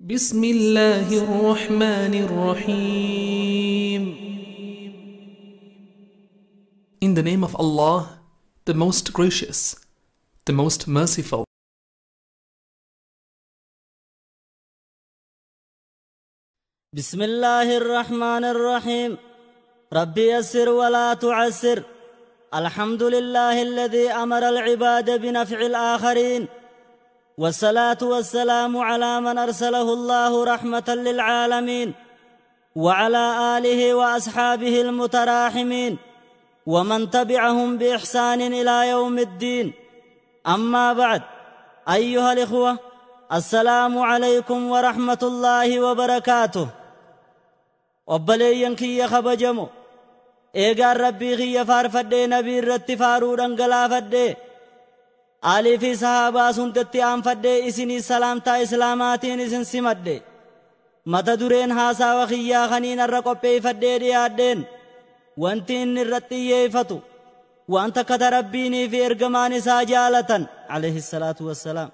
بسم الله الرحمن الرحيم. In the name of Allah, the most gracious, the most merciful. بسم الله الرحمن الرحيم. ربي يسر ولا تعسر. الحمد لله الذي أمر العباد بنفع الآخرين، والصلاة والسلام على من أرسله الله رحمة للعالمين، وعلى آله وأصحابه المتراحمين، ومن تبعهم بإحسان إلى يوم الدين. أما بعد، أيها الإخوة، السلام عليكم ورحمة الله وبركاته. Obboleeyyan kiyya kabajamoo, eegaan rabbii kiyya faarfadhee nabii irratti faaruu dhangalaafadhee aalii fi sahaabaa hundatti aanfadhee isinii salaamtaa islaamaatiin isin simadhe. Mata dureen haasawa kiyyaa kaniin irra qopheeffadhee dhiyaadheen wanti inni irratti xiyyeeffatu waan takka ta rabbiinii fi ergamaan isaa jaalatan alayhi salaatu wassalaam,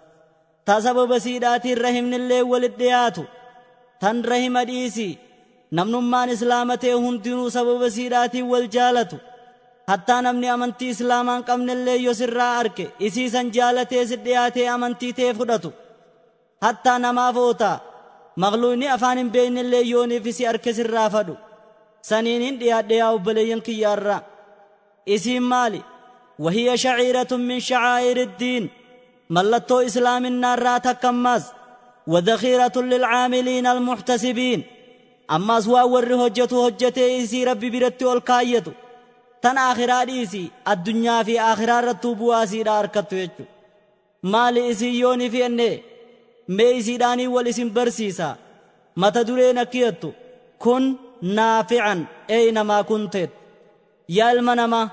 ta sababa siidhaatiin rahimnillee walit dhiyaatu tan rahima dhiisii namnummaan islaama ta'e hundinuu sababa siidhaatiin wal jaalatu, hattaa namni amantii islaamaa hin qabnellee yoo sirraa arke isiisan jaalatee si dhiyaatee amantii ta'e fudhatu, hattaa namaaf ootaa maqluunni afaan hin beeknellee yooniif isi arke sirraa fadhu saniin hin dhiyaadhe. Yaa obboleeyyan kiyyaarraa, isiin maali? Wahiya shaciiratun min shacaa'iri iddiin, mallattoo islaaminnaarraa takkammaas, wadakhiiratun lilcaamiliina almuxtasibiin, ammaas waan warri hojjetu hojjetee isii rabbi biratti ol kaayyatu tan aakhiraa dhiisii addunyaa fi aakhiraa irrattuu bu'aa siidha harkattu jechuudha. Maali isii yooni fi enne mee isiidhaanii wal isin barsiisa. Mata dureen akkiyattu kun naafi'an ey namaa kun teet, yaa ilma namaa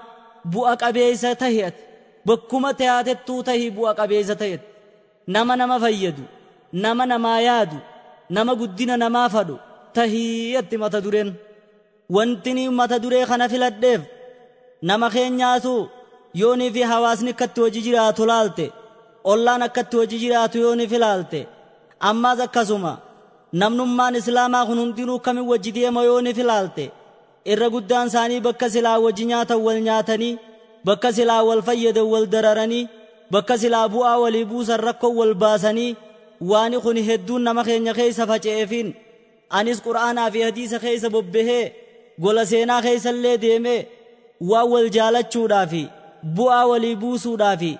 bu'a qabeessa tahi, ati bakkuma tiyaatettuu tahi bu'a qabeessa ta'et, nama nama fayyadu, nama namaa yaadu, nama guddina namaa fadhu tahiyyatti. Mata dureen wanti mata duree kana filadheef nama keenyaatu yoonii fi hawaasni akkatti hojii jiraatu laalte, ollaan akkatti hojii jiraatu yoonii fi laalte, ammaas akkasuma namnummaan islaamaa kun hundinuu kamin wajji deema yoonii fi laalte, irra guddaan isaanii bakka silaa wajji nyaatan wal nyaatanii, bakka silaa wal fayyadan wal dararanii, bakka silaa bu'aa walii buusan rakkoo wal baasanii, waan kun hedduun nama keenya keessa faca'eefiin anis qur'aanaa fi hadiisa keessa bobbahee gola seenaa keessallee deemee waan wal jaalachuudhaa fi bu'aa walii buusuudhaa fi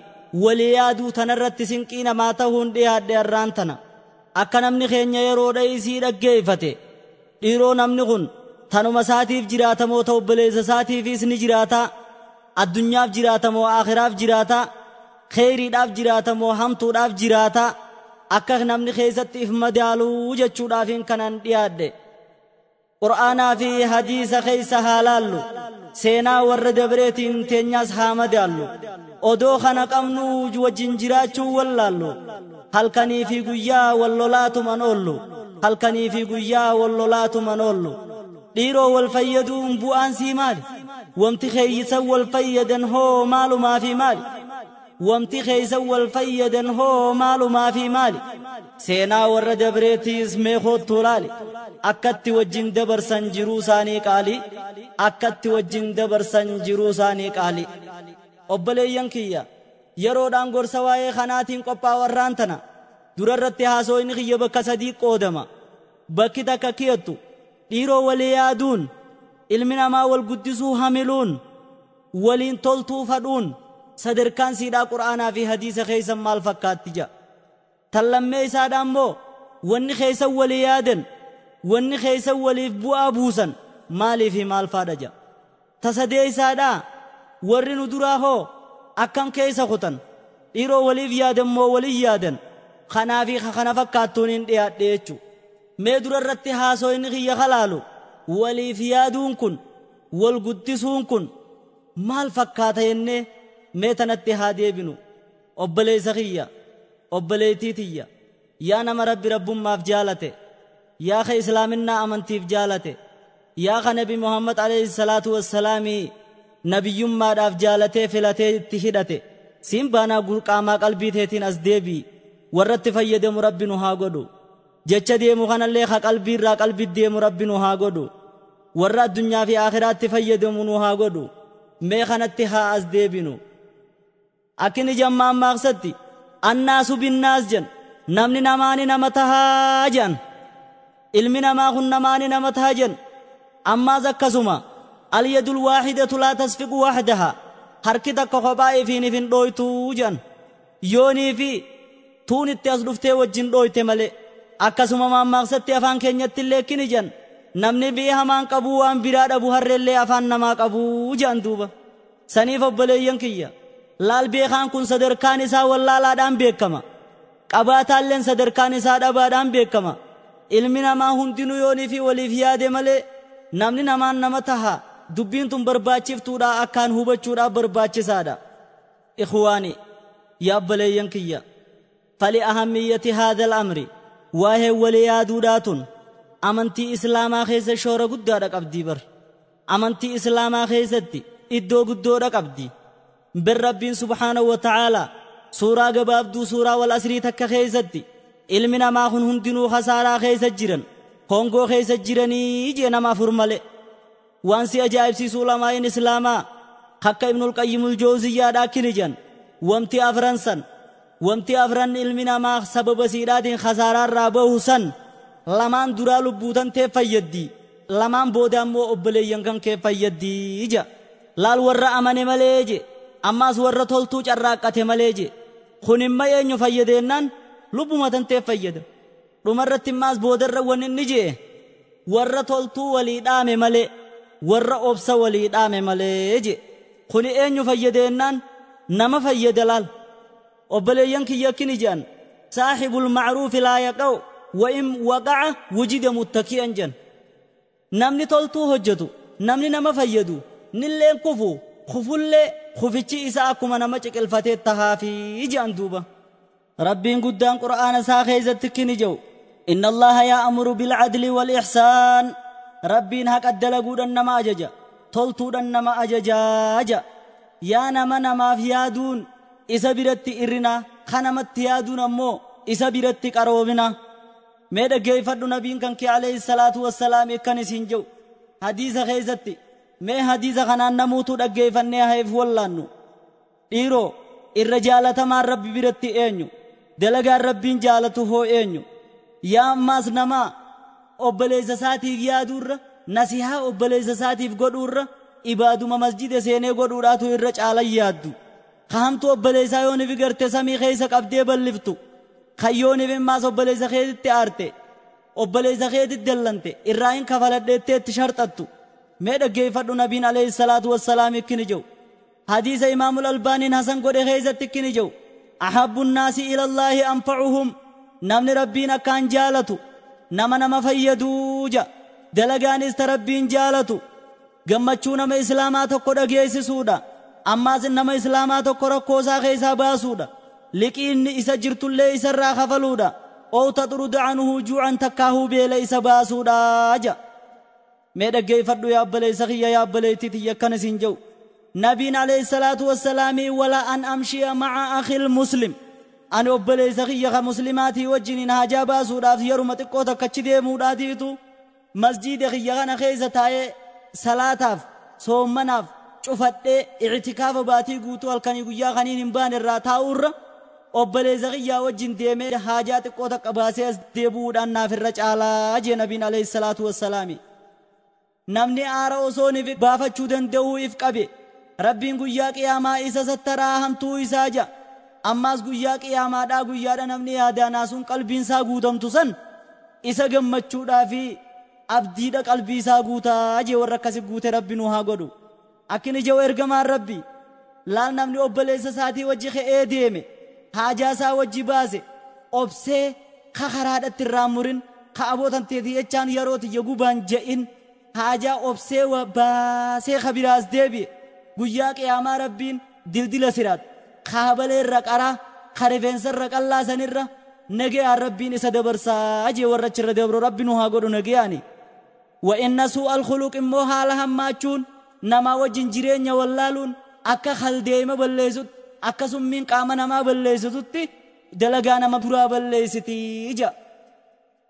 walii yaaduu tanarratti sinqii namaa ta'uun dhiyaadhe. Har'aan tana akka namni keenya yeroodha isii dhaggeeffate, dhiiroo namni kun tanuma isaatiif jiraatamoo ta'u obboleessa isaatiifis ni jiraata, addunyaaf jiraatamoo aakhiraaf jiraata, kheyriidhaaf jiraatamoo hamtuudhaaf jiraata, akka namni keessatti if madaaluu jechuudhaafiin kanan dhiyaadhe. Qur'aanaa fi hadiisa keessa haa laallu, seenaa warra dabreetiin teenyaas haa madaallu. Odoo kana qabnuu wajjin jiraachuu wallaallu, halkanii fi guyyaa wal lolaatuman oollu, halkanii fi guyyaa wal lolaatuman oollu. Dhiiroo, wal fayyaduun bu'aan sii maali? Wanti keeyyisan wal fayyadan hoo maalumaa fi maali? Wanti keeysan wal fayyadan hoo maalumaa fi maali? Seenaa warra dabreetiis mee koottuu laali, akkatti wajjin dabarsan jiruu isaanii qaalii, akkatti wajjin dabarsan jiruu isaanii qaalii. Obboleeyyan kiyya, yeroodhaan gorsa waa'ee kanaatiin qophaa warraan tana dura irratti haasooyni kiyya bakka sadii qoodama. Bakki takka kiyattu, dhiiroo walii yaaduun, ilmi namaa wal guddisuu hamiluun, waliin toltuu fadhuun sadarkaan siidhaa qur'aanaa fi hadiisa keessan maal fakkaatti jedha. Tallammee isaadha immoo wanni keessan walii yaadan, wanni keessan waliif bu'aa buusan maalii fi maal faadha jedha. Tasadee isaadha warri nu duraa hoo akkam keessa kutan? Dhiiroo, waliif yaadan moo waliin yaadan? Kanaa fi kana fakkaattuun hin dhiyaadhe jechuudha. Mee dura irratti haasoo inni kiyya kalaalu, waliif yaaduun kun, wal guddisuun kun maal fakkaata jennee mee tanatti haa deebinu. Obboleessa kiyya, obboleettii tiyya, yaa nama rabbi rabbummaaf jaalate, yaa ka islaaminaa amantiif jaalate, yaa ka nabi Muhammad alayhi salaatu wassalaamii nabiyyummaadhaaf jaalatee filatee itti hidhate, siin baanaa qaamaa qalbii teetiin as deebii warratti fayyadamu rabbi nu haa godhu. Jecha deemu kanallee ka qalbii irraa qalbii deemu rabbi nu haa godhu. Warra addunyaa fi aakhiraatti fayyadamu nu haa godhu. Mee kanatti haa as deebinu. Akkini jammaan maaqsatti annaasu binnaas jen namni namaani nama tahaa jen ilmi namaa kun namaani nama taha jen ammaas akkasuma alyadul waahidatu laa tasfiqu wahdaha harki takka kophaa ifiin ifin dhooytuu jen yoonii fi tuun itti as dhuftee wajjin dhooyte malee akkasuma mammaaqsatti afaan keenyatti illee akkini jen namni biyya hamaan qabuu waan biraa dhabu harreellee afaan namaa qabuu jen duuba saniif obboleeyyan kiyya laal beekaan kun sadarkaan isaa wallaalaadhaan beekama qabaataalleen sadarkaan isaa dhabaadhaan beekama ilmi namaa hundinuu yoonii fi waliif yaade malee namni namaan nama taha dubbiin tun barbaachiftuudha akkaan hubachuudhaaf barbaachisaadha. Ikhwaani yaa obboleeyyan kiyya fali ahammiyyati haadha al-amri waa'ee walii yaaduudhaatun amantii islaamaa keessa shoora guddaadha qabdii bar amantii islaamaa keessatti iddoo guddoodha qabdi. Bir rabbiin subhaanahu wa ta'aalaa suuraa gabaabduu suuraa wal asrii takka keessatti ilmi namaa kun hundinuu khasaaraa keessa jiran hongoo keessa jiranii jee nama afur malee waan si ajaa'ibsiisuu lamaayin islaamaa akka Ibnul Qayyimul Jawziyyaadha akkini jan wamti afran san wamti afran ilmi namaa sababa siidhaatiin khasaaraarraa bahu san lamaan duraa lubbuutan tee fayyaddi lamaan booda ammoo obboleeyyan kan kee fayyaddi ja laal warra amane malee je ammaas warra toltuu carraaqqate malee je kun imma eenyu fayyadeennaan lubbuma tan tee fayyada dhumarratti immaas boodarra wanni inni jee warra toltuu walii dhaame malee warra obsa walii dhaame malee je kuni eenyu fayyadeennaan nama fayyada laal obboleeyyan kiyya akkini jedhan saaxibul macruufi laa yaqa'u wa in waqa'a wujida muttaki'an jedhan namni toltuu hojjetu namni nama fayyadu nilleen kufu kufullee kufichi isaa akkuma nama ciqilfatee tahaafi jedhan duuba. Rabbiin guddaan qur'aana isaa keessatti akkini jedhu inna allaha yaa'muru bilcadli wal-ihsaan rabbiin haqa dalaguudhaan nama ajaja toltuudhaan nama ajajaa ja yaa nama namaaf yaaduun isa biratti irrina kanamatti yaaduun ammoo isa biratti qaroomina. Mee dhaggeeffadhu nabiin kan kee alayhi salaatu wassalaam akkan isin jedhu hadiisa keessatti mee hadiisa kanaan namuutu dhaggeeffannee haif wallaannu dhiiroo irra jaalatamaan rabbi biratti eenyu dalagaan rabbiin jaalatu hoo eenyu yaa ammaas namaa obboleessa isaatiif yaaduurra nasihaa obboleessa isaatiif godhuurra ibaaduma masjida seenee godhuudhaatu irra caalan yaaddu kahamtu obboleessaa yooniif garte samii keessa qabdee balliftu kayyooniif immaas obboleessa keetitti aarte obboleessa keetitti dallante irraa hin kafaladheetteetti sharxattu. Mee dhaggeeffadhu nabiin alayhi salaatu wassalaam ikkini jedhu hadiisa imaamul albaaniin hasan godhe keessatti ikkini jedhu ahabbu nnaasi ila allaahi anfa'uhum namni rabbiin akkaan jaalatu nama nama fayyaduu ja dalagaanis ta rabbiin jaalatu gammachuu nama islaamaa tokko dhageessisuudha ammaas nama islaamaa tokko rakkoosaa keessaa baasuudha liqii inni isa jirtullee isarraa kafaluudha oo taxruda anhu juucan takkaahuu beela isa baasuudha ja. Mee dhaggeeffadhu yaa obboleessa kiyya yaa obboleettii tiyya akkana isin jedhu nabiin alayhi salaatu wassalaamii wala an amshiya maca akhil muslim ani obboleessa kiyya ka muslimaatii wajjiniin haajaa baasuudhaaf yeruma xiqqoo takka achi deemuudhaatiitu masjiida kiyya kana keessa taa'ee salaataaf soommanaaf cufadhee ictikaafa baatii guutuu halkanii guyyaa kaniin hin baane irraa taa'uurra obboleessa kiyyaa wajjin deemee haajaa xiqqoo takka baasee as deebi'uudhaan naaf irra caalaa jee nabiin alayhi salaatu wassalaami. Namni aara osoo if baafachuu danda'uu if qabe rabbiin guyyaa qiyaamaa isa sattaraa hamtuu isaa ja ammaas guyyaa qiyaamaadhaa guyyaadha namni yaadaanaa sun qalbiin isaa guutamtu san isa gammachuudhaa fi abdiidha qalbii isaa guutaa jee warra akkasi guute rabbi nu haa godhu. Akkini jedhu ergamaan rabbi laal namni obboleessa isaatii wajji ka'ee deeme haajaa isaa wajji baase obsee ka karaadhatti irraa murin ka abootan teetii jechaan yeroo tiyya gubaan je'in haajaa obsee baasee ka biraas deebi'e guyyaa qiyaamaa rabbiin dildila siraat kaabalee irra qaraa ka rifeensa irra qallaa sanirra nagayaan rabbiin isa dabarsaa jee warra achirra dabro rabbi nu haa godhu nagayaani. Wa inna suu'a al-khuluq immoo haala hammaachuun namaa wajjin jireenya wallaaluun akka kaldeema balleessutti akka summiin qaama namaa balleessitutti dalagaa nama duraa balleessitii ja.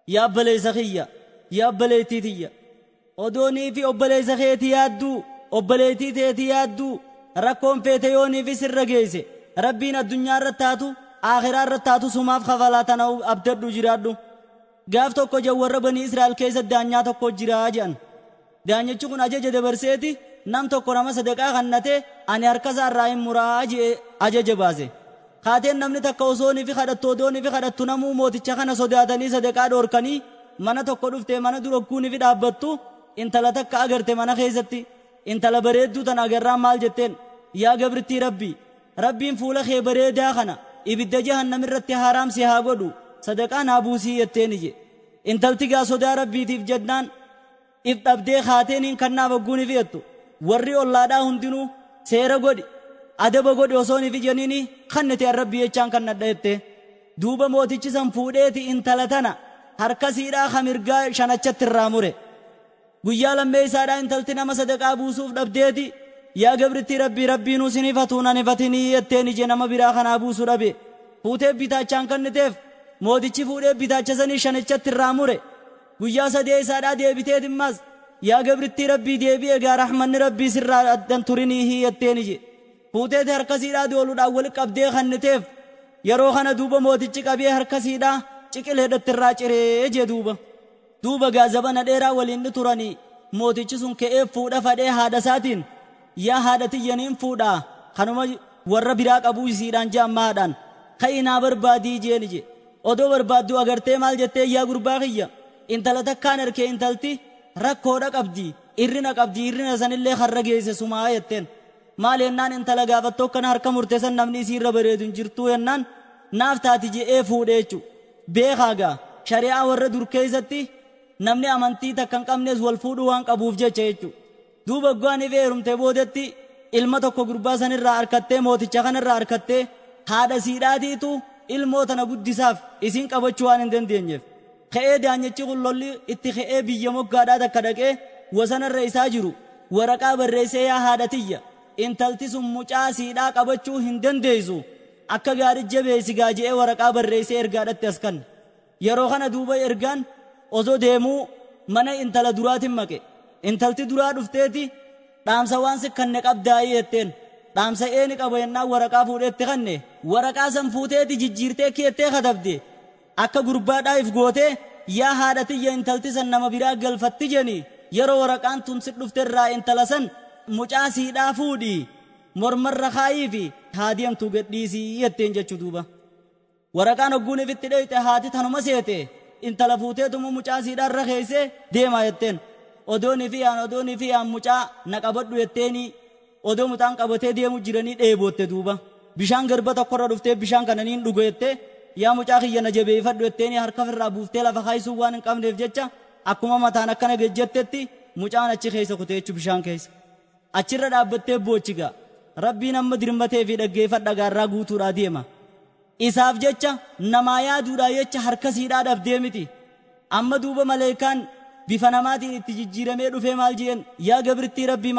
Yaa obboleessa kiyya, yaa obboleettii tiyya, odoonii fi obboleessa keetii yaadduu, obboleettii teetii yaadduu, rakkoon feete yoonii fi sirra geesse, rabbiin addunyaa irratti taatu, akhiraa irratti taatu sumaaf kafalaa tana abdadhu jiraadhu. Gaaf tokko warra banii Israa'el keessa daanyaa tokko jiraa jedhan. Daanyichi kun ajaja dabarseeti nam tokko nama sadaqaa kannate ani harka isaa irraa hin muraa jedhee ajaja baase. Kaateen namni takka osoonii fi kadhattu odoonii fi kadhattu namuu mooticha kana sodaatanii sadaqaa dhoorkanii mana tokko dhuftee mana dura okkuunii fi dhaabbattu intala takka agarte mana keessatti intala bareedduu tana agarraan maal jetteen yaa gabrittii rabbii rabbiin fuula kee bareedaa kana ibidda jahannam irratti haaraam si haa godhu sadaqaa naa buusii jetteen ije. Intalti gaa sodaa rabbiitiif jennaan if dhabdee kaateen hin kannaaf ogguunii fi jettu warri ollaadhaa hundinuu seera godhi adaba godhi osoon if ijaniini kannete rabbii jechaan kan nadha jette. Duuba mootichi san fuudheeti intala tana harka siidhaa kamirgaa shanachatti irraa mure. Guyyaa lammee isaadhaa intalti nama sadaqaa buusuuf dhabdeeti yaa gabrittii rabbii rabbiinuu sin ifatu nan ifatinii jetteen ije nama biraa kanaa buusuu dhabe. Fuutee bitaachaan kanniteef mootichi fuudhee bitaacha sanii shanichatti irraa mure. Guyyaa sadee isaadhaa deebiteet immas yaa gabrittii rabbii deebi'e gaa rahmanni rabbii sirraa addan turinii jetteen ije. Fuuteeti harka siidhaa dooluudhaan wal qabdee kanniteef yeroo kana duuba mootichi qabee harka siidhaa ciqileedhatti irraa ciree jee duuba. Duuba gaa zabana dheeraa waliin ni turanii mootichi sun ka'ee fuudha fadhee haadha isaatiin yaa haadha tiyyaniin fuudhaa kanuma warra biraa qabuu isiidhaan jaammaadhaan ka'ii naa barbaadii jeen ije. Odoo barbaadduu agartee maal jettee yaa gurbaa kiyya intala takkaan erkee intalti rakkoodha qabdi irrina qabdi irrina sanillee harra geesse sumaa jetteen. Maal yennaan intala gaafattoo kana harka murte san namni isiirra bareedu hin jirtuu yennaan naaf taati je'ee fuudhee jechuudha. Beekaa gaa shari'aa warra dur keessatti namni amantii takka hin qabnes wal fuudhuu waan qabuuf jecha jechuudha. Duuba guwaan ifee heerumtee boodetti ilma tokko gurbaa sanirraa harkattee mooticha kanarraa harkattee haadha siidhaatiitu ilmoo tana guddisaaf isiin qabachuu waan hin dandeenyeef. Ka'ee daanyichi kun lolli itti ka'ee biyya moggaadhaa takka dhaqee wasanarra isaa jiru waraqaa barreessee yaa haadha tiyya intalti sun mucaa siidhaa qabachuu hin dandeessu akka gaarii jabeessi gaa je'ee waraqaa barreessee ergaadhatti as kanne. Yeroo kana duuba ergaan osoo deemuu mana intala duraatiin maqe. Intalti duraa dhufteeti dhaamsa waan si kanne qabdaa'ii jetteen. Dhaamsa eeni qaba yennaan waraqaa fuudheetti kanne waraqaa san fuuteeti jijjiirtee keettee katabde akka gurbaadhaa if gootee yaa haadha tiyya intalti san nama biraa galfatti jeni yeroo waraqaan tun si dhufterraa intala san mucaa siidhaa fuudhii mormarra kaayii fi haadiyamtuu gadhiisii jetteen jechuu duuba. Waraqaan hogguun ifitti dheeyte haati tanuma seete intala fuuteetumu mucaa siidhaarra keesse deemaa jetteen. Odoonii fi yaan odoonii fi yaan mucaa na qabadhu jetteenii odoo mucaan qabatee deemu jiranii dheebootte duuba. Bishaan garba tokkorra dhuftee bishaan kana niin dhugo jettee yaa mucaa kiyya na jabeeffadhu jetteenii harka ofirraa buuftee lafa kaayisuu waan hin qabneef jecha akkuma mataan akkana gejjettetti mucaan achi keessa kutee jechuu bishaan keessa. Achirra dhaabbattee boochiga. Rabbiin amma dirmatee fi dhaggeeffadha gaarraa guutuudhaa deema. Isaaf jecha namaa yaaduudhaa jecha harka siidhaa dhabdee miti. Amma duuba maleekaan bifa namaatiin itti jijjiiramee dhufee maal jeen yaa gabrittii rabbii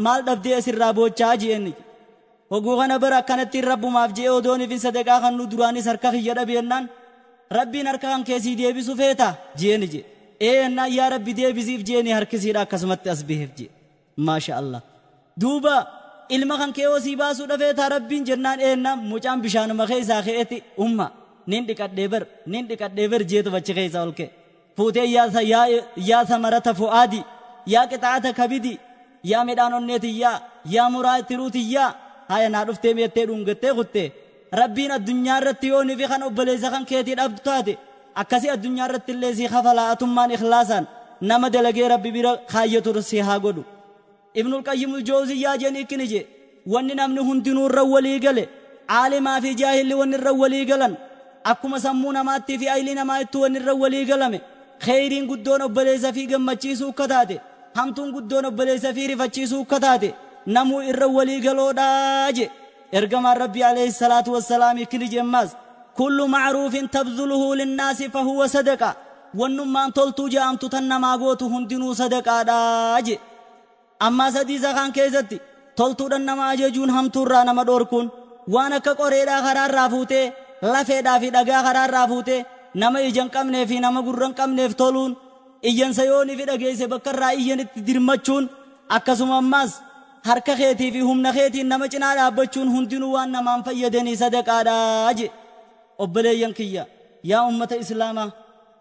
maal dhabdee asirraa boochaa jeen. Hoguu kana bara akkanatti rabbumaaf je'ee odoon ifin sadaqaa kan nu duraanis harka kiyya dhabe jennaan rabbiin harka kan keessii deebisu feeta jeen je. Ee jennaan yaa rabbi deebisiif jeeni harkisiidha akkasumatti as baheef je. Maasha Allah. Duuba ilma kan kee osii baasuu dhafeetaa rabbiin jennaan eenna mucaan bishaanuma keessaa ka'eeti umma nin dhiqadhee bar jeetu achi keessaa ol ka'e. Fuutee yaa samarata fu'aadi yaa qixaata kabidi yaa midhaan onneetiyyaa yaa muraa tiruutiyyaa haya naa dhuftee mi'attee dhungattee kuttee rabbiin addunyaa irratti yoo nifi kan obboleessa kan keetii dhabdu taate akkasii addunyaa irratti illee si kafalaa atummaan ikhlaasaan nama dalagee rabbi bira kaayyatu si haa godhu. Ibnul Qayyimul Jawziyyaa jeen ikkini je wanni namni hundinuu irra walii gale caalimaa fi jaahilli wanni irra walii galan akkuma sammuu namaattii fi aylii namaattuu wanni irra walii galame kheyriin guddoon obboleessa fi gammachiisuu akka taate hamtuun guddoon obboleessa fi rifachiisuu akka taate namuu irra walii galoodhaa je ergamaan rabbii alayhi salaatu wassalaam ikkini jemmaas kullu macruufin tabduluhu linnaasi fahuwa sadaqa wannummaan toltuu je'amtu tan namaa gootu hundinuu sadaqaadhaa je. Ammaa sadii sakaan keessatti toltuudhaan nama ajajuun hamtuurraa nama dhorkuun waan akka qoreedhaa karaarraa fuutee lafeedhaa fi dhagaa karaarraa fuutee Nama ija hin qabnee fi nama gurra hin qabneef toluun, iyyansa yoonii fi dhageesse bakka irraa iyyanitti dirmachuun, akkasuma ammaas harka keetii fi humna keetiin nama cinaa dhaabbachuun hundinuu waan namaan fayyadanii sadaqaadhaa je. Obboleeyyan kiyya, yaa ummata Islaamaa,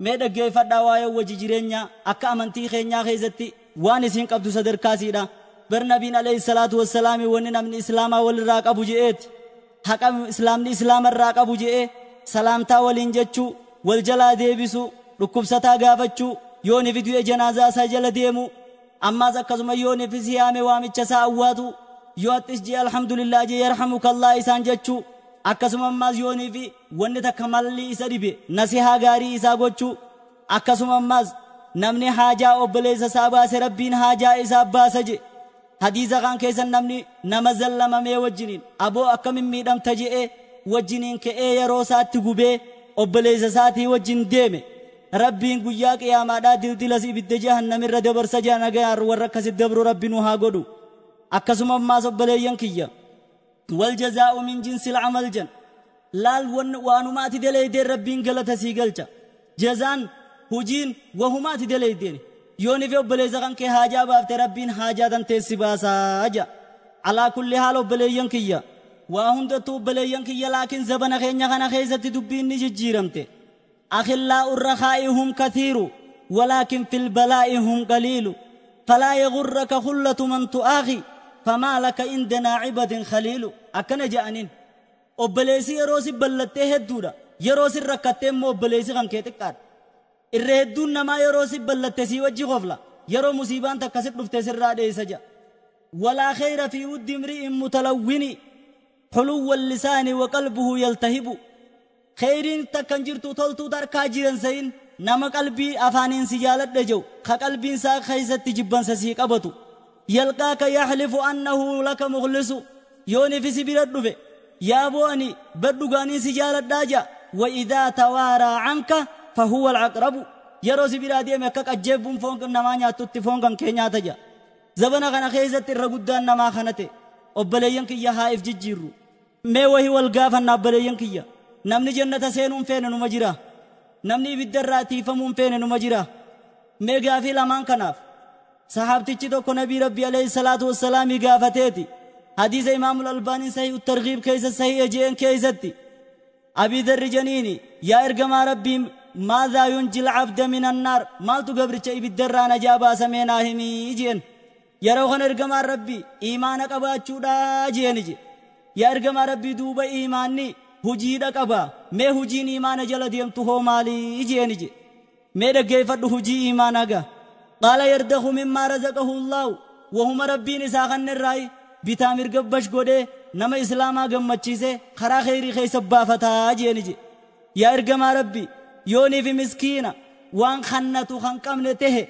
mee dhaggeeffadhaa waa'ee wajji jireenyaa akka amantii keenyaa keessatti waan isiin qabdu sadarkaasiidha. Bar Nabiin alayhi salaatu wassalaami wanni namni Islaamaa walirraa qabu je'eeti. Haqa Islaamni Islaamarraa qabu je'ee salaamtaa waliin jechuu, wal jalaa deebisuu, dhukkubsataa gaafachuu, yoo ni du'e janaazaa isaa jala deemuu, ammaas akkasuma yoo ni siyaame waamicha isaa awwaatu, yoo attis jee alhamdulillah jee yarhamukallah isaan jechuu, akkasuma ammaas yoo ni fi wanni takka malli isa dhibe nasihaa gaarii isaa gochuu, akkasuma ammaas namni haajaa obboleessa isaa baase Rabbiin haajaa isaa baasa je. Hadiisa kan keessan namni nama zallamamee wajjiniin aboo akkamiin miidhamta je'ee wajjiniin ka'ee yeroo isaatti gubee obboleessa isaatii wajjin deeme Rabbiin guyyaa qiyaamaadhaa dildilas ibidda jahannamirra dabarsa jaa nagaan warra akkasitti dabru Rabbi nu haa godhu. Akkasuma ammaas obboleeyyan kiyya, wal jazaa'u min jinsil amal jan laal waanumaati daleeydeen Rabbiin galata sii galcha. Jazaan hujiin wahumaati daleeydeen yooni fi obboleessa kan kee haajaa baafte Rabbiin haajaa tan teessi baasaa ja. Alaa kulli haal obboleeyyan kiyya, waa hundattuu obboleeyyan kiyya, laakiin zabana keenya kana keessatti dubbiin ni jijjiiramte. Akhillaa urrakaa'i hum kathiiru walaakin fil balaa'i hum qaliilu falaa yagurraka khullatu man tu'aakhi famaa laka inda naacibatin khaliilu. Akkana je'aniin obboleessi yeroo si ballattee hedduudha, yeroo si rakkattee immoo obboleessi kan kee xiqqaadha. Irra hedduun namaa yeroo si ballatte sii wajji qofla, yeroo musiibaan takka si dhufte sirraa dheessa ja'a. Walaa khayra fi wuddi imri'in mutalawwini xuluwwa lisaani wa qalbuhu yaltahibu. Khayriin takkan jirtu toltuu tarkaa jiran sayin nama qalbii afaaniin si jaaladha jedhu ka qalbiin isaa keessatti jibbansa sii qabatu. Yalqaaka yaxlifu annahu laka mukhlisu, yooni fi si bira dhufe yaa bo'ani bar dhugaaniin si jaaladhaa ja'a. Wa idaa tawaaraa canka fahuwa alcaqrabu, yeroo si biraa deeme akka qajjeebbuun foon namaa nyaattutti foon kan kee nyaata ja'a. Zabana kana keessatti irra guddaan namaa kana ta'e. Obboleeyyan kiyya, haa if jijjiirru. Mee wahii wal gaafanna obboleeyyan kiyya, namni jannata seenuun feene numa jira, namni ibidda irraa tiifamuun feene numa jira. Mee gaafii lamaan kanaaf sahaabtichi tokko Nabii Rabbi alayhi salaatu wassalaamii gaafateeti. Hadiisa Imaamul Albaaniin sahih targhiib keessa sahih jeen keessatti Abii Dharri janiini, yaa ergamaa Rabbii, maadhaa yunjil abda min annaar, maaltu gabricha ibidda irraa najaa baasamee naa himii jeen. Yeroo kana ergamaan Rabbii iimaana qabaachuudha jeeni je. Yaa ergamaa Rabbii, duuba iimaanni hujiidha qaba, mee hujiin iimaana jala deemtu hoo maalii jeeni je. Mee dhaggeeffadhu hujii iimaanaa gaa. Qaala yardahu mimmaa razaqahu Allaahu, wahuma Rabbiin isaa kannirraayi bitaa mirga bash godhee nama Islaamaa gammachiisee karaa kheyrii keessa baafataa jeeni je. Yaa ergamaa Rabbii, yoonii fi miskiina waan kannatu kan qabne tehe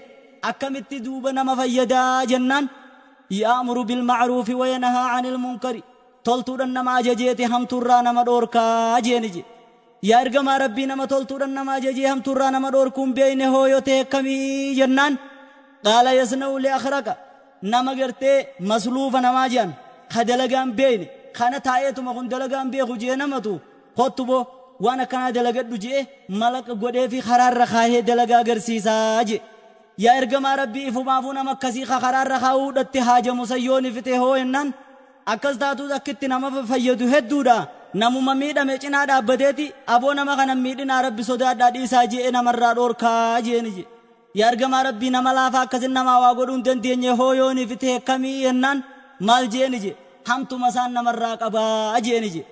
akkamitti duuba nama fayyadaa jennaan, ya'muru bilma'ruufi wa yanhaa anil munkari, toltuudhan nama ajajeeti hamtuurraa nama dhoorkaa jeeni je. Yaa ergamaa Rabbii, nama toltuudhan nama ajajee hamtuurraa nama dhoorkuun beeyne hooyo ta'e akkamii jennaan, qaala yasna'u li akhraka, nama gartee masluufa namaa jedhan ka dalagaan beeyne kana taa'eetuma kun dalagaan beeku jee namatu kottu boo waan akkanaa dalagadhu jee malaqa godhee fi karaarra kaahee dalagaa agarsiisaa je. Yaa ergamaa Rabbii, ifumaafuu nama akkasii ka karaarra kaa'uudhatti haajamu sayyooni fite hoo jennaan, akkas taatus akkitti nama fayyadu hedduudha. Namuma miidhame cinaa dhaabbateeti aboo nama kana miidhinaa Rabbi sodaadhaa dhiisaa je'e namarraa dhoorkaa jeeni je. Yaa ergamaa Rabbii, nama laafaa akkasin namaa waa godhuu hin dandeenye hoo yooni fite akkamii jennaan, maal jeeni je, hamtuma isaan namarraa qabaa jeeni je.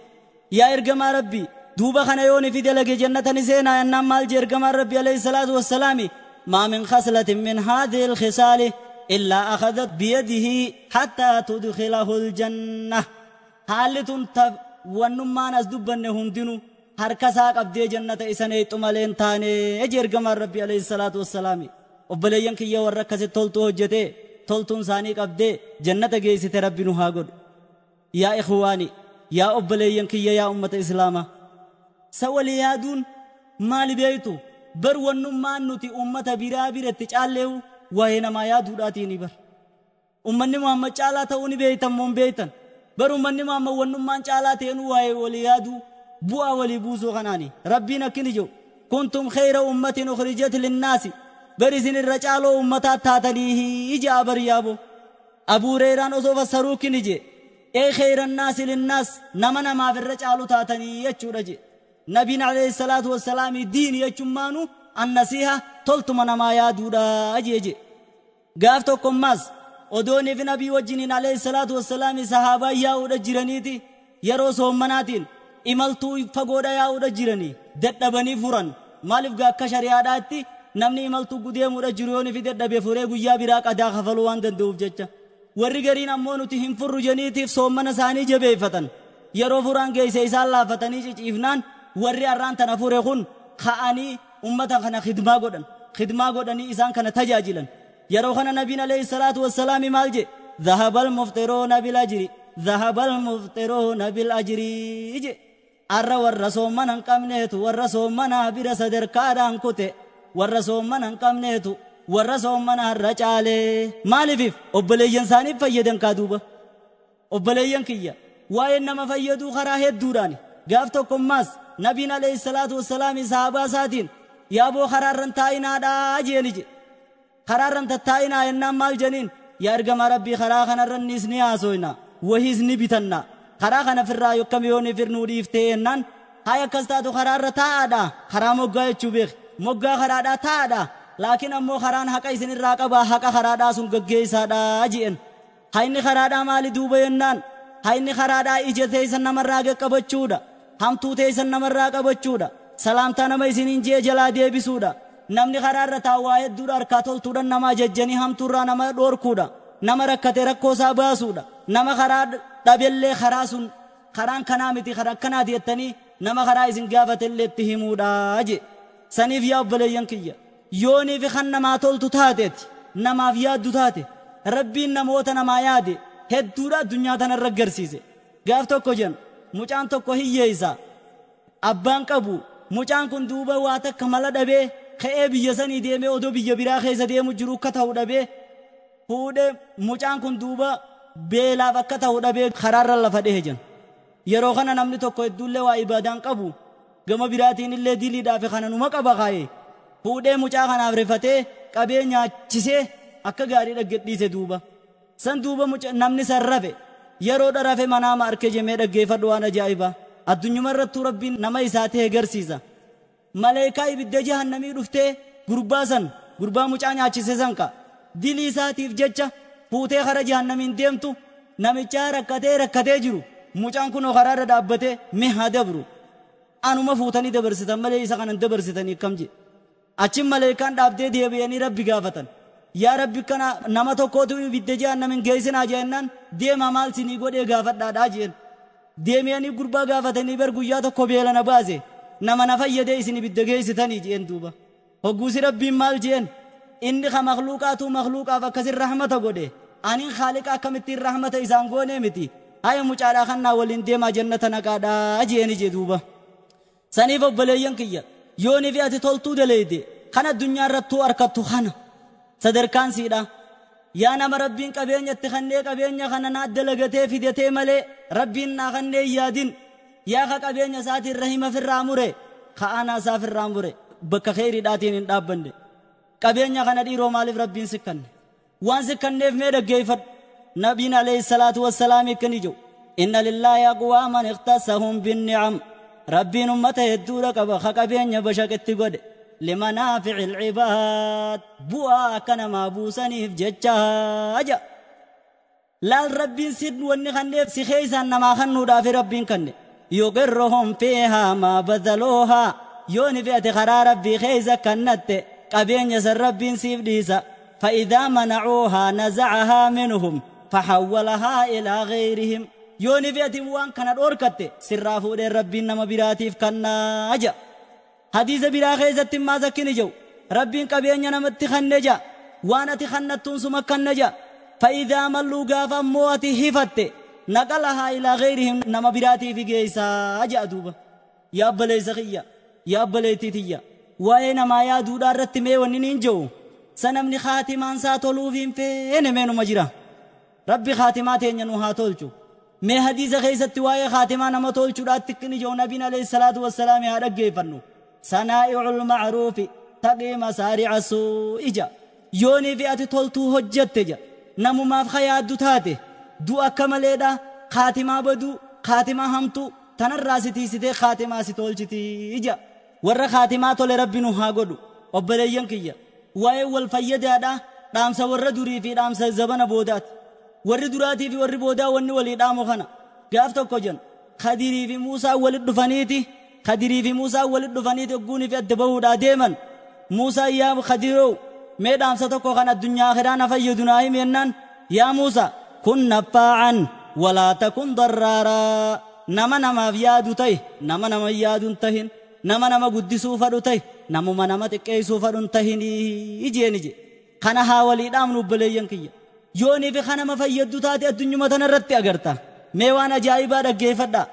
Yaa ergamaa Rabbii, duuba kana yooni fi dalage jannata ni seenaa jennaan, maal je ergamaan Rabbi alayhi salaatu wassalaami, maa min khaslatin min haadhihi alkhisaali illaa akhadat biyadihi hattaa tudkhilahu aljanna. Haalli tun wannummaan as dubbanne hundinuu harka isaa qabdee jannata isa neexxu malee hin taane je ergamaan Rabbi alayhi salaatu wassalaami. Obboleeyyan kiyya, warra akkasitti toltuu hojjetee toltuun isaanii qabdee jannata geessite Rabbi nu haa godhu. Yaa ikhwaani, yaa obboleeyyan kiyya, yaa ummata Islaamaa, sa walii yaaduun maali beeytu? Bar wannummaan nuti ummata biraa biratti caalleewu waa'ee namaa yaaduudhaatiini. Bar ummanni Muhammad caalaa ta'uu ni beeytan moo hin beeytan? Bar ummanni Muhammad wannummaan caalaa ta'enu waa'ee walii yaaduu, bu'aa walii buusuu kanaani. Rabbiin akkini jedhu: Kuntum khayra ummatin ukhrijat linnaasi. Barisin irra caaloo ummataa taatanii ija abaryaabo. Abu Hurayraan osoo fassaruu kini je. Ee khayra naasi linnaas nama namaaf irra caalu taatanii jechuudha je. Nabiin alayhi salaatu wassalaam diini jechuun annasiha toltuma namaa yaaduudha je. Gaaf tokkommaas odooniif nabii wajjiniin alayhi salaatu wassalaam sahaabaa yaa'uudha jiraniiti yeroo soommanaatiin imaltuu fagoodha yaa'uudha jiranii dadhabanii furan. Maaliif akka shari'aadhaatti namni imaltuu gudeemuudha jiru yoon fi dadhabee furee guyyaa biraa qadaa kafaluu waan danda'uuf jecha. Warri gariin ammoo nuti hin furru jeniitiif soommana isaanii jabeeffatan. Yeroo furaan geesse isaan laafatanii ciciifnaan warri arraan tana fure kun ka'anii ummata kana khidmaa godhan. Khidmaa godhanii isaan kana tajaajilan. Yeroo kana nabiin alayhi salaatu wassalaam maal je? Dhahabal muftiruuna bil ajri. Dhahabal muftiruuna bil ajri je. Arra warra soommana hin qabneetu warra soommanaa bira sadarkaadhaan kute. Warra soommana hin qabneetu warra soommana har'a caalee. Maaliif obboleeyyan isaaniif fayyadan kaa duuba? Obboleeyyan kiyya waa'een nama fayyaduu karaa hedduudhaani. Gaaf tokkommaas nabiin alayhi salaatu wassalaam sahaabaa isaatiin yaaboo karaarran taa'inaadhaa jeeni je. Karaarran tattaa'inaa jennaan maal jeniin? Yaa ergamaa rabbii karaa kanarrannis ni haasoyna wahiis ni bitanna. Karaa kana firraa yokkam yoon firnuu dhiiftee jennaan haa akkas taatu karaarra taa'aadha. Karaa moggaa jechuu beek. Moggaa karaadhaa taa'aadha. Laakiin ammoo karaan haqa isinirraa qabaa haqa karaadhaa sun gaggeessaadhaa jeen. Hayni karaadhaa maali duuba jennaan? Hayni karaadhaa ija teessan namarraa qaqqabachuudha. Hamtuu teessan namarraa qabachuudha. Salaamtaa nama isiniin jee jalaa deebisuudha. Namni karaarra taa'u waa hedduudha harkaa toltuudhaan nama ajajjanii hamtuurraa nama dhoorkuudha. Nama rakkate rakkoo isaa baasuudha. Nama karaa dhabellee karaa sun karaan kanaa miti karaa akkanaati jettanii nama karaa isin gaafatellee itti himuudha jee. Saniif yaa obboleeyyan kiyya. Yoonii fi kan namaa toltu taateeti namaaf yaaddu taate rabbiin namoota namaa yaade hedduudha addunyaa tanarra agarsiise. Gaaf tokko jen mucaan tokko hiyyeessa abbaan qabu mucaan kun duuba waa takka mala dhabee ka'ee biyya sanii deemee odoo biyya biraa keessa deemu jiru akka ta'u dhabee fuudhee mucaan kun duuba beelaaf akka ta'u dhabee karaarra lafa dhehe jen. Yeroo kana namni tokko hedduullee waa ibaadaan qabu gama biraatiin illee diliidhaaf kana numa qaba kaa'ee. Fuudhee mucaa kanaaf rifatee qabee nyaachisee akka gaarii dhaggeessiise duuba. San duuba namni san rafe yeroo rafe manaama arke jemee dhaggeeffadhu waan ajaa'ibaa. Addunyuma irrattuu rabbiin nama isaa ta'e agarsiisa. Maleekaa ibidda jahannamii dhuftee gurbaa san gurbaa mucaa nyaachise san ka dilii isaatiif jecha fuutee kara jahannamiin deemtu namichaa rakkatee rakkatee jiru mucaan kunoo karaarra dhaabbatee mi'a dabru. Anuma fuutanii dabarsitan malee isa kanan dabarsitanii akkam jedhe. Achi maleekaan dhaabdee deebi'anii rabbi gaafatan. Yaa rabbi kana nama tokkootu ibidda jahannamiin geessinaa jennaan deema maal sinii godhee gaafadhaadhaa jeen. Deebi'anii gurbaa gaafatanii bar guyyaa tokko beela na baase nama na fayyadee isin ibidda geessitanii jeen duuba. Hogguusi rabbiin maal jeen? Inni ka makhluuqaatu makhluuqaaf akkasin rahmata godhe. Aniin khaaliqa akkamittiin rahmata isaan goonee miti. Haya mucaadhaa kannaa waliin deemaa jannata naqaadhaa jeeni jee duuba. Saniif obboleeyyan kiyya. Yoonii fi ati toltuu daleeyde kan addunyaa irrattuu harkattu kana sadarkaan siidha. Yaa nama rabbiin qabeenyatti kannee qabeenya kana naa dalagatee fidatee malee rabbiin naa kannee yaadin. Yaa ka qabeenya isaatiin rahima firraa mure ka aanaa isaa firraa mure bakka kheyriidhaatiin hin dhaabbanne. Qabeenya kana dhiiroo maaliif rabbiin sikkanne? Waan sikkanneef mee dhaggeeffadhu. Nabiin alayhi salaatu wassalaam akkani jedhu. Inna lillaahi aqwaaman ikhtasahum binnicam. Rabbiin ummata hedduudha qaba ka qabeenya bashaqetti godhe. Limanaafici lcibaad bu'aa akka namaa buusaniif jechaa ja. Laal rabbiin si wanni kanneef si keeysaan namaa kennuudhaafi rabbiin kanne. Yuqirruhum fiihaa maa badaloohaa yooni fe'ate karaa rabbii keeysa kannatte qabeenya san rabbiin siif dhiisa. Fa'idaa manacuuhaa nazacahaa minhum faxawwalahaa ilaa gayrihim. Yooni fe'ati waan kana dhoorkatte sirraa fuudhee rabbiin nama biraatiif kannaa ja. Hadiisa biraa keessatti immaa sakkini jedhu rabbiin qabeenya namatti kanne ja. Waan ati kannattuun suma kanne ja. Fa'idaa malluu gaafa ammoo ati hifatte naqalahaa ilaa gayrihim nama biraatiif geessaa ja'a duuba. Yaa obboleessa kiyya yaa obboleettii tiyya waa'ee namaa yaaduudhaa irratti mee wanni niin jedhu sanamni khaatimaan isaa toluuf hin feene meenuma jira. Rabbi khaatimaa teenya nu haa tolchu. Mee hadiisa keessatti waa'ee khaatimaa nama tolchuudhaatti akkini jedhu nabiin alayhi salaatu wassalaam haa dhaggeeffannu. Sanaa'i'ul ma'ruufi taqii masaari'a suu'i ja. Yoonii fi ati toltuu hojjette ja. Namumaaf yaaddu taate du'a akka maleedha kaatimaa baduu kaatimaa hamtuu tanarraa si tiisitee kaatimaa si tolchitii ja. Warra kaatimaa tole rabbi nu haa godhu obboleeyyan kiyya. Waa'ee wal fayyadaadha dhaamsa warra durii fi dhaamsa zabana boodaati. Warri duraatii fi warri boodaa wanni walii dhaamu kana gaaf tokko jen Khadirii fi Muusaa walit dhufaniiti Khadirii fi Muusaa walit dhufaniiti ogguunii fi adda bahuudhaa deeman. Muusaa yaa Khadiroo mee dhaamsa tokko kan addunyaa akhiraa na fayyadu naa himi jennaan yaa Muusaa kun naffaa'an walaa takun darraaraa nama namaaf yaadu ta'i nama nama yaadu hin tahin nama nama guddisuu fadhu ta'i namuma nama xiqqeessuu fadhu hin tahinii ijeen ije kana haa walii dhaamnu obboleeyyan kiyya. Yoonii fi kanama fayyaddu taate addunyuma tanarratti agarta. Mee waan ajaa'ibaa dhaggeeffadhaa.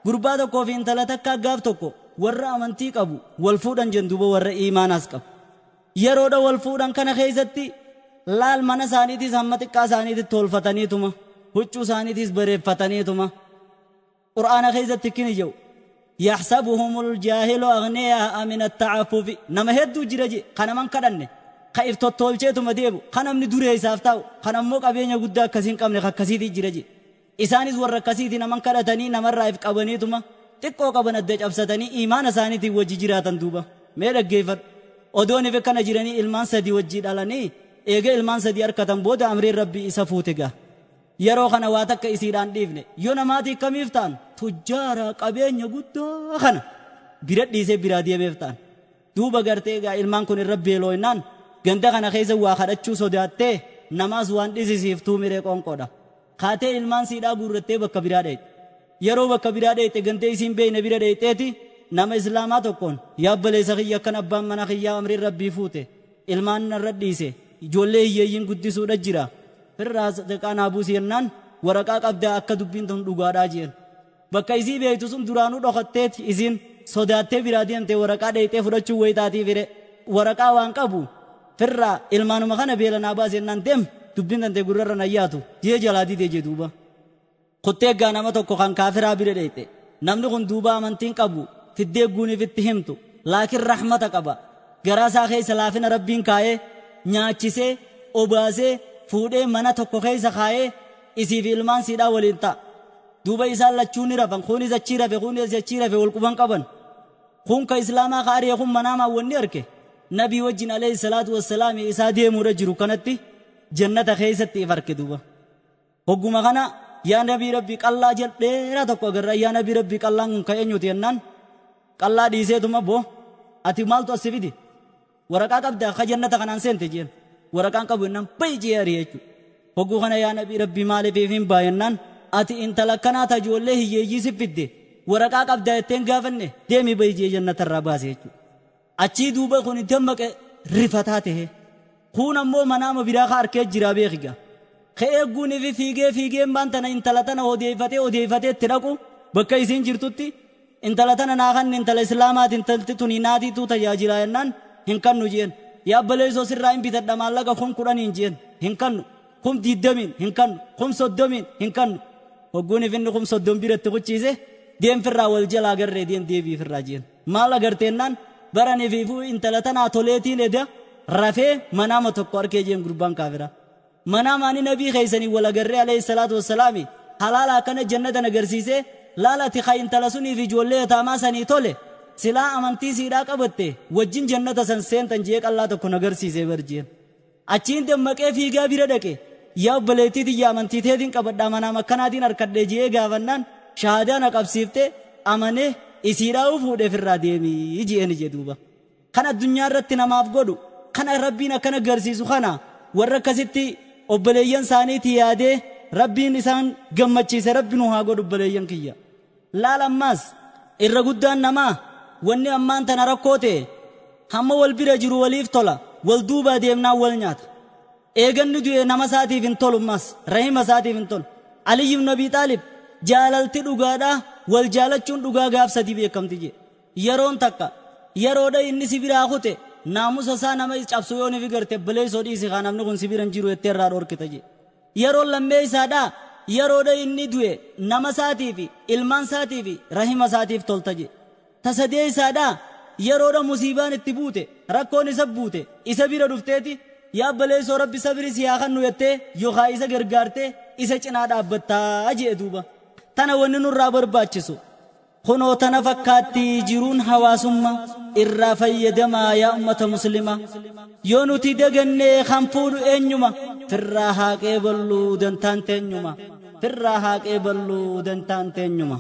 Gurbaa tokkoo fi intala takkaa gaaf tokko warra amantii qabu wal fuudhan jenduuba warra iimaanaas qabu. Yeroodha wal fuudhan kana keessatti laal mana isaaniitiis hamma xiqqaa isaaniitti tolfataniituma huccuu isaaniitiis bareeffataniituma. Qur'aana keessatti kini jedhu yaxsabuhumul jaahilu aghniyaa min atta'affufi nama hedduu jira je kanaman kadhanne ka if tottolcheetuma deemu kan namni duree isaaf taa'u kan ammoo qabeenya guddaa akkasii hin qabne akkasiitii jira je. Isaanis warra akkasiitii naman kadhatanii namarraa if qabaniituma xiqqoo qaban adda cabsatanii iimaana isaaniitiin wajji jiraatan duuba. Mee dhaggeeffadhu. Odoon if akkana jiranii ilmaan sadii wajji dhalanii eega ilmaan sadii harkatan booda amriin rabbii isa fuute gaa. Yeroo kana waa takka isiidhaan dhiifne yoo namaatii kamiif ta'an tujjaara qabeenya guddaa kana bira dhiisee biraa deemeef ta'an. Duuba gartee egaa ilmaan kun irra beelooynaan ganda kana keessa waa kadhachuu sodaattee namaas waan dhisisiiftuu miree qoonqoodha. Kaatee ilmaan siidhaa guurrattee bakka biraa dheeyte. Yeroo bakka biraa dheeyte gantee isiin beeyne bira dheeyteeti nama islaamaa tokkoon yaa obboleessa kiyya akkan abbaan mana kiyyaa amriin rabbii fuute ilmaan narra dhiise ijoollee hiyyeeyyiin guddisuudha jira. Firraa sadaqaa naa buusi jennaan waraqaa qabdaa akka dubbiin tun dhugaadhaa jeen. Bakka isii beeytu sun duraanuu dhokatteeti isiin sodaattee biraa deemtee waraqaa dheeytee fudhachuu wayitaatii fire. Waraqaa waan qabu firraa ilmaanuma kana beela naa baasi jennaan deem dubbiin tantee gurrarra na yaatu jee jalaa didee jee duuba. Kuttee egaa nama tokko kan kaafiraa bira dheeyte. Namni kun duuba amantiin qabu fiddee guuniif itti himtu laakiin rahmata qaba. Garaa isaa keessa laafina rabbiin kaayee nyaachisee obaasee fuudhee mana tokko keessa kaayee isii fi ilmaan siidhaa waliin ta'a. Duuba isaan lachuu ni rafan kunis achii rafe kunis achii rafe wal quban qaban. Kun ka islaamaa ka ari'e kun manaamaa wanni arke nabii wajjin alayhi salaatu wassalaam isaa deemuudha jiru kanatti jannata keessatti if arke duuba. Hogguma kana yaa nabii rabbii qallaa jedheera tokko agarra yaa nabii rabbii qallaan kun ka eenyuti jennaan qallaa dhiiseetuma boo ati maaltu as fidi waraqaa qabdaa ka jannata kanaan seente jeen waraqaan qabu jennaan bayi jee ari'e jechuudha. Hogguu kana yaa nabii rabbii maaliif hin baay'ennaan ati intala akkanaa ta ijoollee hiyyeeyyii si fidde waraqaa qabdaa jetteen gaafanne deemi bayi jee jannatarraa baase jechuudha. Achii duuba kun dammaqe rifataa tahe kun ammoo manaama biraa ka arkee jira beekiga. Ka'ee guunii fi fiigee fiigeen baan tana intala tana odeeffatee odeeffatee itti dhaqu bakka isiin jirtutti intala tana naa kan intala islaamaati intalti tuni naatiitu tajaajila jennaan hin kannu jeen. Yaa obboleessoo sirraa hin bitadha maallaqa 10,000 jeen hin kannu 20,000 hin kannu 30,000 hin kannu. Hogguun finni 30,000 biratti kuchiise deem firraa wal jalaa agarree deem deebii firraa jeen. Maal agarteennaan baranii fi intala tanaa toleetiin eda rafee manaama tokko arkee jeen gurbaan kaafira. Manaamaani nabii keessanii wal agarree alayhi salaatu wassalaami halaala akkana jannatan agarsiisee laala ati ka intala sunii fi ijoollee yataamaa sanii tole silaa amantii siidhaa qabatte wajjin jannata san seentan jee qallaa tokko agarsiisee barjeen. Achiin dammaqee fiigaa bira dhaqe yaa obboleettii tiyya amantii teetiin qabadhaa manaama akkanaatiin harkadhee jee gaafannaan shahaadaa na qabsiiftee amanee isiidhaa fuudhee firraa deemii jeen ije duuba. Kan addunyaa irratti namaaf godhu kan rabbiin akkana agarsiisu kana warra akkasitti obboleeyyan isaaniitti yaadee rabbiin isaan gammachiise rabbi nu haa godhu obboleeyyan kiyya. Laal ammaas irra guddaan namaa wanni ammaan tana rakkoo ta'e hamma wal bira jiru waliif tola wal duubaa deemnaan wal nyaata. Eeganni du'e nama isaatiif hin tolu ammaas rahima isaatiif hin tolu. Aliyyi ibn Abii Xaalib jaalalti dhugaadhaa wal jaalachuun dhugaa gaaf sadii beekamti jee. Yeroon takka yeroodha inni si biraa kute naamusa isaa nama cabsu yoo ni garte obboleessoo dhiisi kaa namni kun si bira hin jiru jettee irraa dhorkita jee. Yeroon lammee isaadhaa yeroodha inni du'e nama isaatii fi ilmaan isaatii fi rahima isaatiif tolta jee. Tasadee isaadhaa Yeroodha musiibaan itti buute, rakkoon isa buute, isa bira dhufteeti yaa baleessoo rabbi sabri si haa kennu jettee yookaan isa gargaartee isa cinaa dhaabbattaa jee duuba. Tana wanni nurraa barbaachisu. Kunoo tana fakkaatti jiruun hawaasummaa irraa fayyadamaa yaa ummata muslimaa. Yoo nuti dagannee kan fuudhu eenyuma firraa haa qeeballuu dantaan teenyuma. Firraa haa qeeballuu dantaan teenyuma.